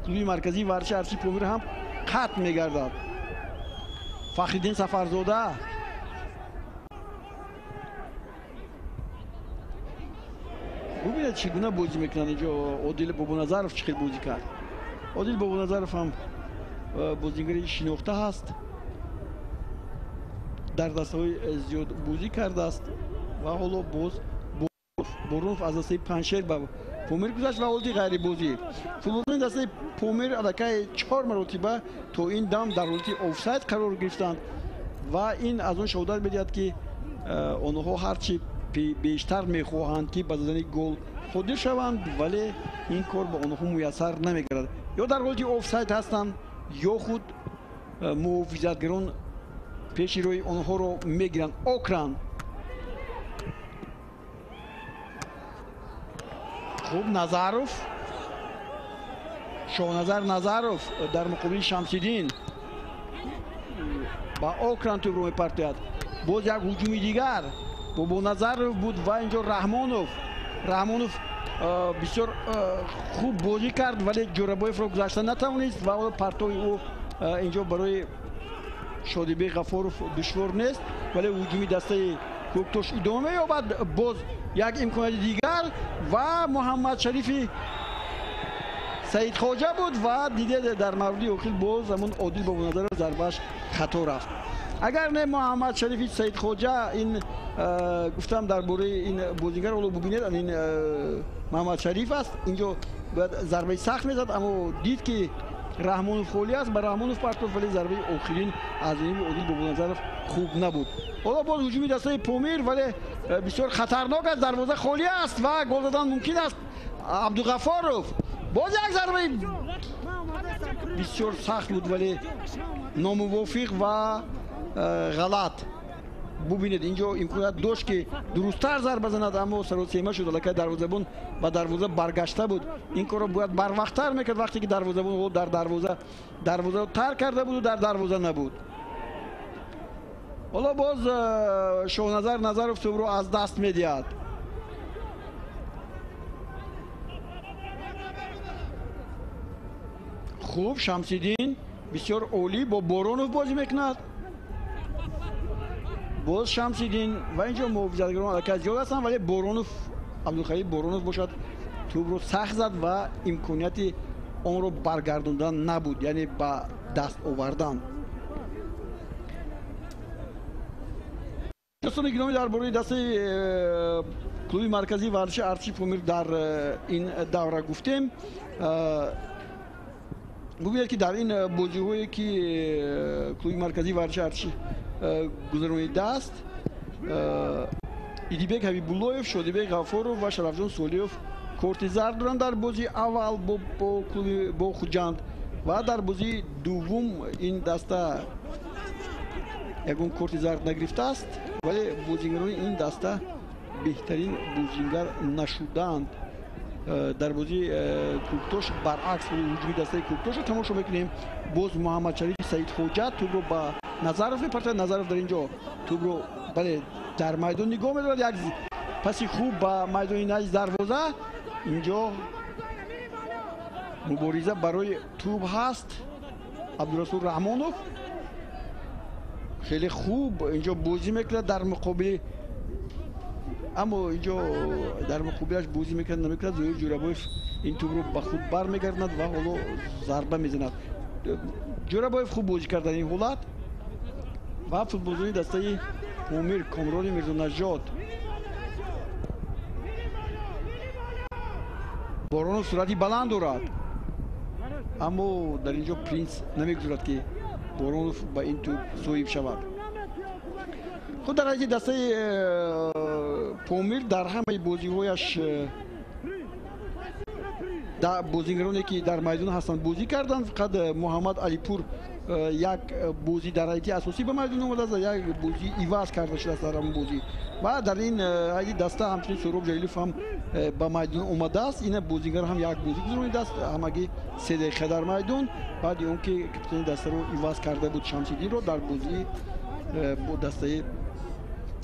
S1: клуби марказии варзиши Арчи Помир ҳам қатъ мегардад. Фахриддин Сафарзода бубинед чӣ гуна бозӣ мекунанд. Инҷо Одил Бобоназаров чӣ хел бозӣ кард. Одил Бобоназаров ҳам бозигари шинохта ҳаст, дар дастаҳои зиёд бозӣ кардааст ва ҳоло боз Боронов аз дастаи Панҷшер ба Помир гузашт ва ҳолати ғайрибозӣ. Футболбозони дастаи Помир аллакай 4 маротиба то ин дам дар ҳолати офсайд қарор гирифтанд ва ин аз он шаҳодат медиҳад ки онҳо ҳарчи бештар мехоҳанд ки ба задани гол қодир шаванд, вале ин кор ба онҳо муяссар намегардад. Ё дар ҳолати офсайд ҳастанд, ё худ муҳофизатгарон пеши рӯи онҳоро мегиранд. Окран хуб, Назаров, Шоҳназар Назаров дар муқобили Шамсиддин ба Окран тӯбро мепартояд. Боз як ҳуҷуми дигар Бобоназаров буд ва инҷо Раҳмонов. Раҳмонов бисёр хуб бозӣ кард, вале Ҷӯрабоевро гузашта натавонист ва партои ӯ инҷо барои Шодибек Ғафуров душвор нест, вале ҳуҷуми дастаи Кӯктош идома меёбад. Боз як имконияти дигар ва Муҳаммад Шарифи Саидхоҷа буд ва дидед дар мавриди охир боз ҳамон Одил Бобоназаров зарбааш хато рафт. Агар не Муҳаммад Шарифи Саидхоҷа, ин гуфтам дар бораи ин бозингар, ҳоло бубинед, ин Муҳаммад Шариф аст. Инҷо бояд зарбаи сахт мезад, аммо дид ки Раҳмонов холӣ аст, ба Раҳмонов партофт, вале зарбаи охирин аз ҷониби Одил Бобоназаров хуб набуд. Ҳоло боз ҳуҷуми дастаи Помир, вале бисёр хатарнок аст, дарвоза холӣ аст ва гол задан мумкин аст. Абдуғафоров боз як зарбаи бисёр сахт буд, вале номувофиқ ва ғалат. Бубинед, инҷо имконият дошт ки дурусттар зарба занад, аммо саросема шуд. Аллакай дарвозабон ба дарвоза баргашта буд. Ин корро бояд барвақттар мекард, вақте ки дарвозабон дар дарвозаро тарк карда буду дар дарвоза набуд. Ҳоло боз Шоҳназар Назаров тӯбро аз даст медиҳад. Хуб, Шамсиддин бисёр олӣ бо Боронов бозӣ мекунад. Боз Шамсиддин ва инҷо муҳофизатгарон аллакай зиёд ҳастанд, вале Боронов, Абдулхалил Боронов бошад, тӯбро сахт зад ва имконияти онро баргардондан набуд, яъне ба даст овардан. Дӯстони гиромӣ, дар бораи дастаи клуби марказии варзиши Арчи Помир дар ин давра гуфтем. Бубинед ки дар ин бозиҳое ки клуби марказии варзиши Арчи гузаронидааст, Идибек Ҳабибуллоев, Шодибек Ғафуров ва Шарафҷон Солиев корти зард доранд дар бозии аввал бо клуби бо Хуҷанд Ва дар бозии дуввум ин даста ягон корти зард нагирифтааст, вале бозингарони ин даста беҳтарин бозингар нашудаанд. Дар бозии Кӯктош баръакс ҳуҷуми дастаи Кӯктошро тамошо мекунем. Боз Муҳаммадшариф Саидхоҷа тӯбро ба Назаров мепартояд. Назаров дар ин ҷо тӯбро бале дар майдон нигоҳ медорад. Як паси хуб ба майдони назди дарвоза. Инҷо мубориза барои тӯб ҳаст. Абдурасул Раҳмонов хеле хуб инҷо бозӣ мекунад дар муқобили, аммо инҷо дар муқобилаш бозӣ мекунад намекунад. Зоир Ҷӯрабоев ин тӯбро ба худ бармегардонад ва ҳоло зарба мезанад. Ҷӯрабоев хуб бозӣ кард дар ин ҳолат ва футболзони дастаи Помир Комрони Мирзонажод. Боронов суръати баланд дорад, аммо дар ин ҷо Принс намегузорад, ки Боронов ба ин тӯб соҳиб шавад. Худ дар ҳайати дастаи Помир дар ҳамаи бозиҳояш бозингароне ки дар майдон ҳастанд бозӣ карданд. Фақат Муҳаммад Алипур як бозӣ дар ҳайати асосӣ ба майдон омадааст ва як бозӣ иваз карда шудааст дар ҳамон бозӣ. Ва дар ин ҳайати даста ҳамчунин Суҳроб Ҷалилов ҳам ба майдон омадааст. Ина бозингар ҳам як бозӣ гузаронидааст, ҳамагӣ 3 дақиқа дар майдон, баъди он ки капитани дастаро иваз карда буд Шамсиддинро дар бозии бо дастаи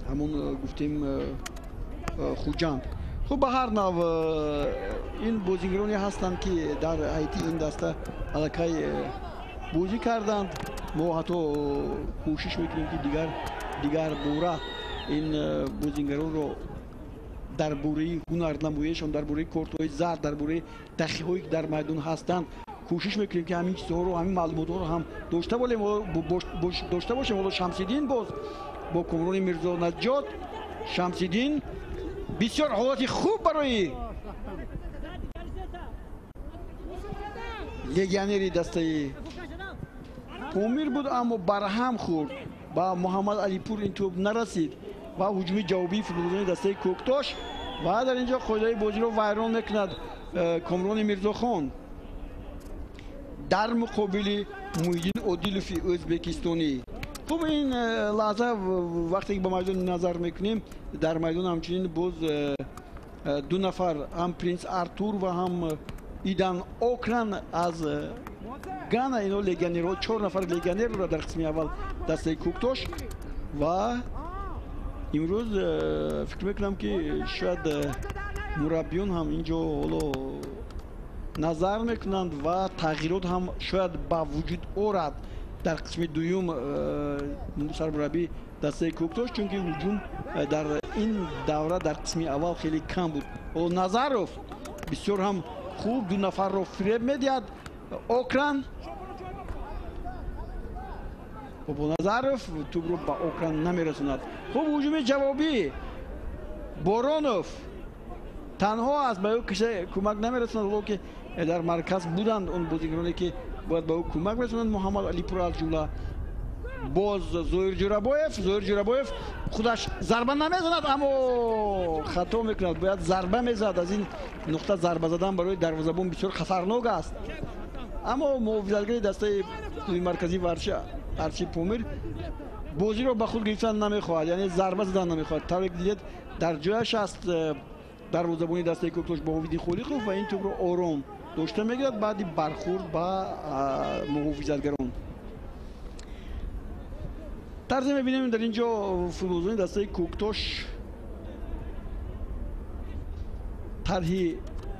S1: ҳамон гуфтем Хуҷанд. Хуб, ба ҳар нав ин бозингароне ҳастанд, ки дар ҳайати ин даста аллакай бозӣ карданд. Мо ҳатто кӯшиш мекунем, ки дигар бора ин бозингаронро дар бораи ҳунарнамоияшон, дар бораи кортҳои зард, дар бораи дахиҳое ки дар майдон ҳастанд кӯшиш мекунем, ки ҳамин чизҳоро, ҳамин маълумотҳоро ҳам дошта бошем. Ҳоло Шамсиддин боз бо Комрони Мирзонаҷод. Шамсиддин бисёр ҳолати хуб барои легионери дастаи Помир буд, аммо барҳам хӯрд. Ба Муҳаммад Алипур ин тӯб нарасид ва ҳуҷуми ҷавобии футболзони дастаи Кӯктош. Ва дар ин ҷо қоидаи бозиро вайрон мекунад Комрони Мирзохон дар муқобили Муҳиддин Одилови ӯзбекистонӣ. Хуб, ин лаҳза вақте ки ба майдон назар мекунем, дар майдон ҳамчунин боз ду нафар, ҳам Принс Артур ва ҳам Идан Окран аз Гана, ино легионерҳо, 4 нафар легионер дорад дар қисми аввал дастаи Кӯктош. Ва имрӯз фикр мекунам, ки шояд мураббиён ҳам инҷо ҳоло назар мекунанд ва тағйирот ҳам шояд ба вуҷуд орад дар қисми дуюм сармураббии дастаи Кӯктош, чунки ҳуҷум дар ин давра дар қисми аввал хеле кам буд. Ҳоло Назаров бисёр ҳам хуб ду нафарро фиреб медиҳад. Окран, Бобоназаров тӯбро ба Окран намерасонад. Хуб, ҳуҷуми ҷавобӣ. Боронов танҳо аст, ба ӯ киса кӯмак намерасонад, ҳоло ки дар марказ буданд он бозигароне ки бояд ба ӯ кӯмак мерасонанд, Муҳаммад Алипур аз ҷумла. Боз Зоир Ҷӯрабоев. Зоир Ҷӯрабоев худаш зарба намезанад, аммо хато мекунад. Бояд зарба мезад. Аз ин нуқта зарба задан барои дарвозабон бисёр хатарнок аст. Аммо муҳофизатгари дастаи клуби марказии варзиши Арчи Помир бозиро ба худ гирифтан намехоҳад, яъне зарба задан намехоҳад. Тавре ки дидед, дар ҷояш аст дарвозабони дастаи Кӯктош Баҳовиддин Холиқов ва ин тӯбро ором дошта мегирад баъди бархӯрд ба муҳофизатгарон. Тарзе мебинем дар ин ҷо футболзони дастаи Кӯктош тарҳи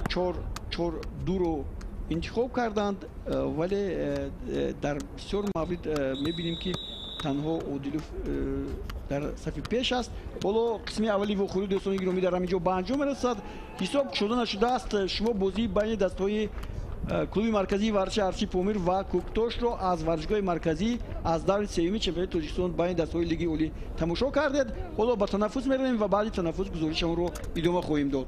S1: 4-4-2-ро интихоб карданд, вале дар бисёр маврид мебинем, ки танҳо Одилов дар сафи пеш аст. Ҳоло қисми аввали вохӯрӣ, дӯстони гиромӣ, дар ҳамин ҷо ба анҷом мерасад. Ҳисоб кушода нашудааст. Шумо бозии байни дастҳои клуби марказии варзиши Арчи Помир ва Кӯктошро аз варзишгоҳи марказӣ аз даври сеюми чемпионати Тоҷикистон байни дастҳои Лиги Олӣ тамошо кардед. Ҳоло ба танаффус меравем ва баъди танаффус гузоришамонро идома хоҳем дод.